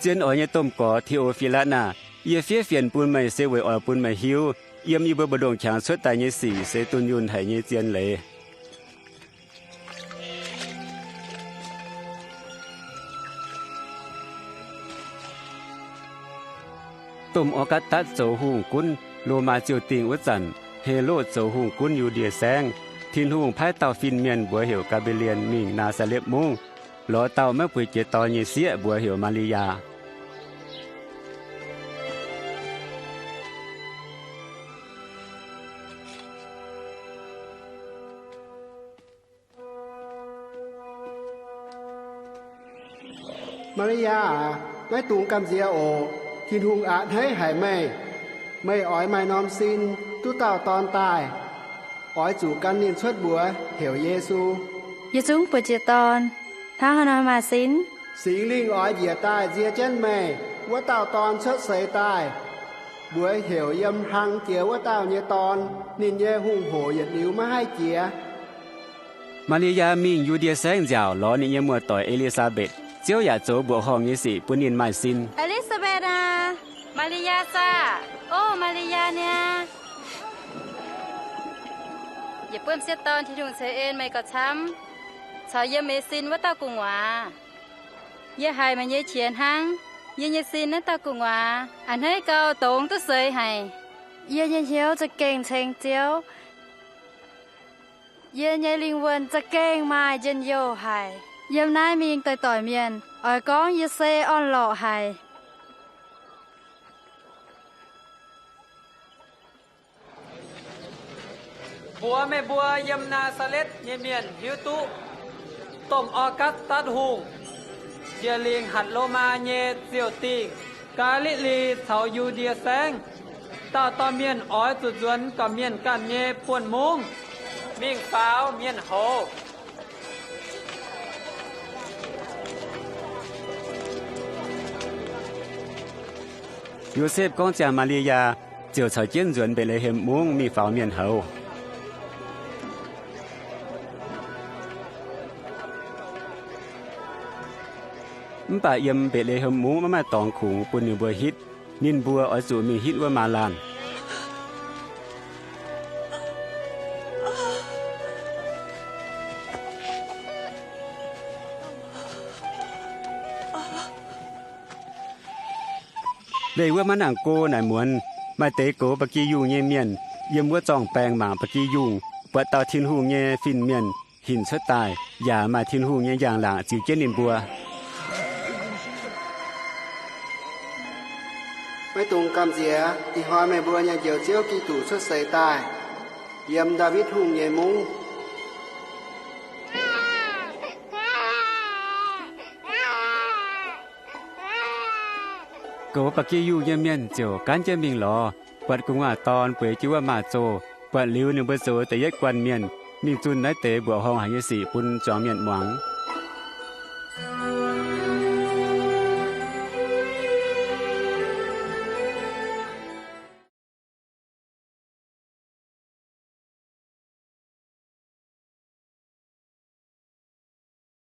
Zien oix nyei domh gorx Te^o^fi^latv aah! Yie fiev fienx bun meih se weic oix bun meih hiuv, yiem yie mbuo mbu'ndongx qangx cuotv daaih nyei sic se dunh yunh haic nyei zien leiz. Domh Au^gatv^datv zoux hungh gunv Lomaa ziouh dingh wuov zanc, Helotv zoux hungh gunv Yu^ndie Saengv. Tin-Hungh paaiv dauh fin-mienh mbuox heuc Gaa^mbe^lien mingh Naa^saa^letv Mungv, lorz dauh maiv bueix jiex dorn nyei sieqv mbuox heuc Maa^li^yaa. Maa^li^yaa aac, maiv dungx gamh nziex oc. Tin-Hungh a'hneiv haic meih. Meih oix maaih norm sin duqv dauh dorn daaih. Oix zuqc gan ninh cuotv mbuox heuc Yesu. Yietc zungv bueix jiex dorn, hnangv haaix nor maaih sin? Singx Lingh oix njiec daaih nzie jienv meih. Wuov dauh dorn cuotv seix daaih, mbuox heuc yiem hlang jiex wuov dauh nyei dorn. Ninh nyei hungh hoc yietc liuz maiv haih jiex. Maa^li^yaa mingh Yu^ndie Saengv nziaauc lorz ninh nyei muoz-doic E^li^saa^mbetc. Ziouv yaac zoux mbuoqc horngh nyei sic bun ninh maaih sin. E^li^saa^mbetc aah, Maa^li^yaa zaah. O Maa^li^yaa niaa, yietc buonv sieqv dorn Tin-Hungh ceix en meih gauh camv caux yiem meih sin wuov dauh gu'nguaaz. Yie haiz meih nyei qiex hnangv. Yie nyei sin naaiv dauh gu'nguaaz a'hneiv gau, dongz duqv seix haic. Yie nyei hnyouv za'gengh ceng Ziouv. Yie nyei lingh wuonh za'gengh maaih njien-youh haic. Yiem naaiv mingh doic-doic mienh oix gorngv yie se orn-lorqc haic. Mbuox meih mbuo yiem Naa^saa^letv nyei mienh hiuv duqv, domh Au^gatv^datv Hungh njiec lingc hatc Lomaa nyei ziouh dingh, Gaa^li^li caux Yu^ndie Saengv. Dauh dauh mienh oix zuqc nzuonx gorqv-mienh ganh nyei buonv-mungv mingh faaux mienh hoz. Yosepv gorngv ziangh Maa^li^yaa, ziouc caux jienv nzuonx Mbetc^le^hem Mungv mingh faaux mienh hoz. Mv baac yiem Mbetc^le^hem Mungv maiv maaih dorngx kungx bun ninh mbuo hitv. Ninh mbuo oix zuqc mingh hitv wuov maaz-laanh. Leih wuov maiv nangc go naaic muonz, maaih deix goux ba'gi yungh nyei mienh yiem wuov zorng-baengh mangc ba'gi yungh, buatc dauh Tin-Hungh nyei fin-mienh hinc cuotv daaih, yaac maaih Tin-Hungh nyei njang-laangc ziux jienv ninh mbuo. Maiv dungx gamh nziex, ih hnoi meih mbuo nyei Njoux Ziouv Giduc cuotv seix daaih yiem Ndaawitv Hungh nyei mungv. Goux ba'gi yungh nyei mienh ziouc gaanv jienv mingh lorz, buatc gu'nguaaz-dorn bueix jienv wuov maaz-zoh. Buatc liuz, ninh mbuo zoux da'yietv guanh mienh mingh zunh naaiv deix mbuoqc horngh haic nyei sic bun zuangx mienh muangx.